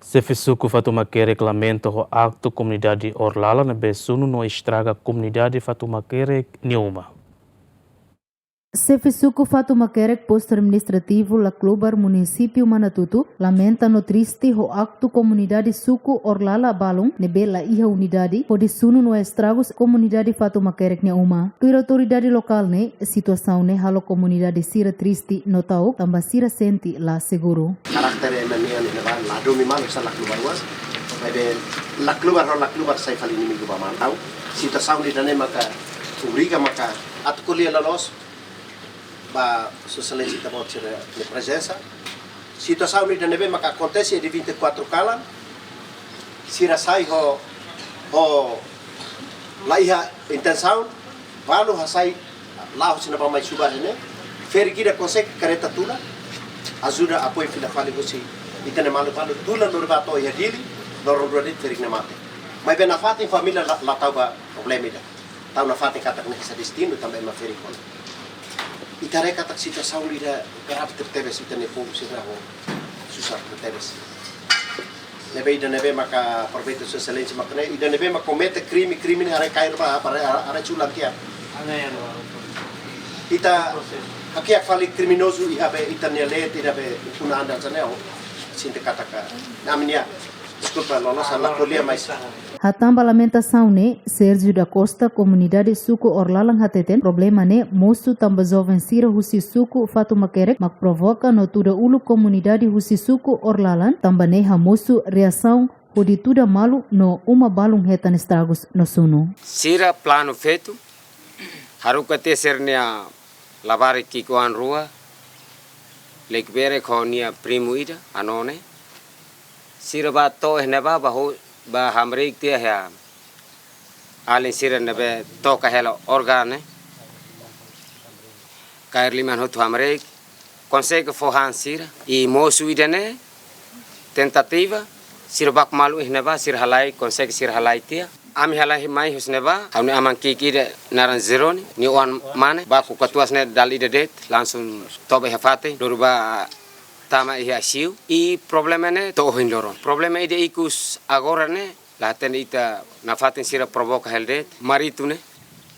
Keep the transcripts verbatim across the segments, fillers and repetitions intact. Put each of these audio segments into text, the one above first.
Xefe Suku Fatumakerek lamenta ho aktu komunidade Orlalan ne'ebé sunu no estraga komunidade Fatumakerek nia uma. Xefe Suku Fatumakerek, Postu Administrativu Laclubar, Munisípiu Manatuto, lamenta no triste ho aktu komunidade suku Orlalan balun ne'ebé la iha unidade, hodi sunu no estragus komunidade Fatumakerek nia uma. Tuir autoridade lokál ne'e, situasaun ne'e halo komunidade sira triste no ta'uk, tanba sira sente la seguru. Karakter ema nian ne'ebá la domin malu sa Laclubar uas. Maibé Laclubar ho Laclubar sai fali inimigu ba malu. Situasaun ida-ne'e maka obriga maka atu ko'alia loloos ba Sua Exelénsia Ita-Boot sira-nia prezensa. Situasaun ida ne'ebé maka akontese iha dia vinte e quatro kalan. Sira sai ho, ho la iha intensaun, balu hasai la'o husi ne'ebá mai subar iha ne'e. Ferik ida konsege kareta tula, ajuda apoiu fila fali husi ita-nia maluk balu tula lori bá to'o iha Dili, loron rua de'it ferik ne'e mate. Maibé nafatin família la, la tau ba problema ida. Tau nafatin katak ne'e hanesan destinu tanba ema ferik ona. Ita haree katak situasaun ida grave tebetebes, ita-nia povu sira ho susar tebetebes. Ne'ebé ida ne'ebé maka aproveita Sua Exelénsia maka ne'e, ida ne'ebé maka komete krime, krime ne'e haree kaer ba, haree, haree sulan tiha. Ita hakiak fali kriminozu iha be ita-nia leet, ida be ukun-an hanesan ne'e, sente katak ami-nia, deskulpa, loloos la ko'alia mais. Hatán ba lamentasaun ne'e, Sérgio da Costa, komunidade suku Orlalan hateten, problema ne'e mosu tanba joven sira husi suku Fatumakerek mak provoka no tuda uluk komunidade husi suku Orlalan, tanba ne'e hamosu reasaun hodi tuda malu no uma balun hetan estragus no sunu. Sira planu feto, haruka tiha sira-nia labarik ki'ik-oan rua, Lekberek ho nia primu ida, Anone. Sira bá to'o iha ne'ebá, bá ho, bá hamriik tiha iha alin sira ne'ebé toka hela órganu ne'e. Kaer liman hotu hamriik, konsege fó han sira. I mosu ida-ne'e, tentativa, sira baku malu iha ne'ebá, sira halai, konsege sira halai tiha. Ami halai mai husi ne'ebá, ha'u-nia aman ki'ik ida naran Zeroni, nia oan mane, baku katuas ne'e dala ida de'it, langsung toba iha fatin, lori bá tama iha I C U. I problema ne'e to'o ohin loron. Problema ida ikus agora ne'e, la hatene ita nafatin sira provoka hela de'it, maritu ne'e,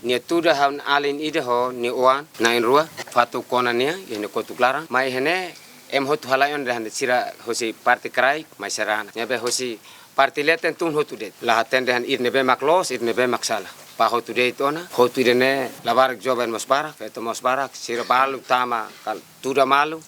nia tuda ha'u-nia alin ida ho nia oan, na'in-rua, fatuk ona nia, iha nia kotuk laran, mai iha ne'e, ema hotu halai ona dehan sira husi parte kraik, mai Serrana. Ne'ebé husi parte leten tun hotu de'it. La hatene dehan ida ne'ebé mak loos, ida ne'ebé mak sala. Bá hotu de'it ona, hotu ida-ne'e labarik joven mós barak, feto mós barak, sira balu tama kal-, tuda malu,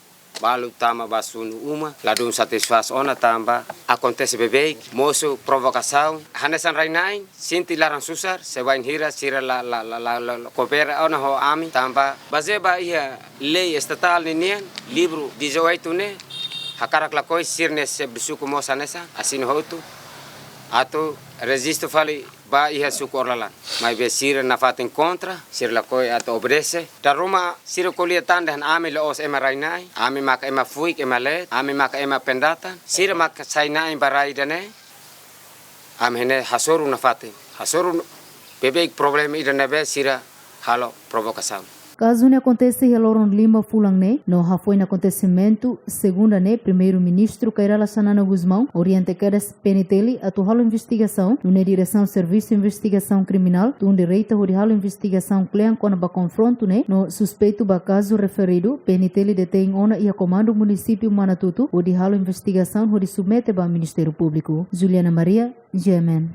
balu tama bá sunu uma, ladún satisfás ona tanba akontese beibeik, mosu provokasaun, hanesan rai-na'in, sente laran susar, se bainhira sira la, la, la koopera ona ho ami, tanba bazeia ba iha lei estatál ninian, livru dezoito ne'e, hakarak lakohi sira-nia xefe suku mós hanesan, asina hotu, atu rejistu fali bá iha suku Orlalan. Maibé sira nafatin kontra, sira lakohi atu obedese. Dala ruma sira ko'alia tan dehan ami la'ós ema rai-na'in, ami maka ema fuik, ema leet, ami maka ema pendatang, sira maka sai na'in ba rai ida-ne'e. Ami iha ne'e hasoru nafatin, hasoru beibeik problema ida ne'ebé sira halo provokasaun. Kazu ne'e akontese iha loron lima fulan ne'e, no hafoin akontesimentu, segunda ne'e, Primeiru-Ministru Kay Rala Xanana Gusmão orienta kedas P N T L atu halo investigasaun, nune'e Diresaun Servisu Investigasaun Kriminál tun direita hodi halo investigasaun kle'an kona-ba konfrontu ne'e, no suspeitu ba kazu referidu, P N T L detein ona iha Komandu Munisípiu Manatuto, hodi halo investigasaun hodi submete ba Ministériu Públiku. Juliana Maria, G M N.